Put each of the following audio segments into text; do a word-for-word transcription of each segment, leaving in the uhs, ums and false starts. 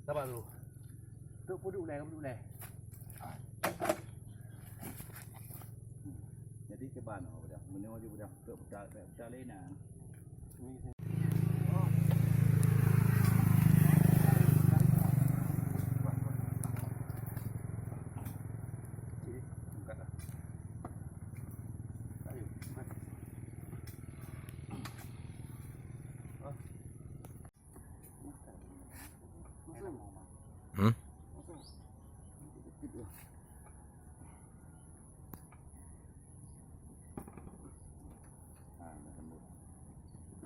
Sabar dulu. Tu puduk ulai, puduk ulai. Jadi ke ban, oh, budak. Menua je budak. Tu budak, budak, budak lain lah. Hmm?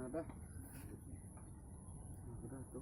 Ada. Ada tu.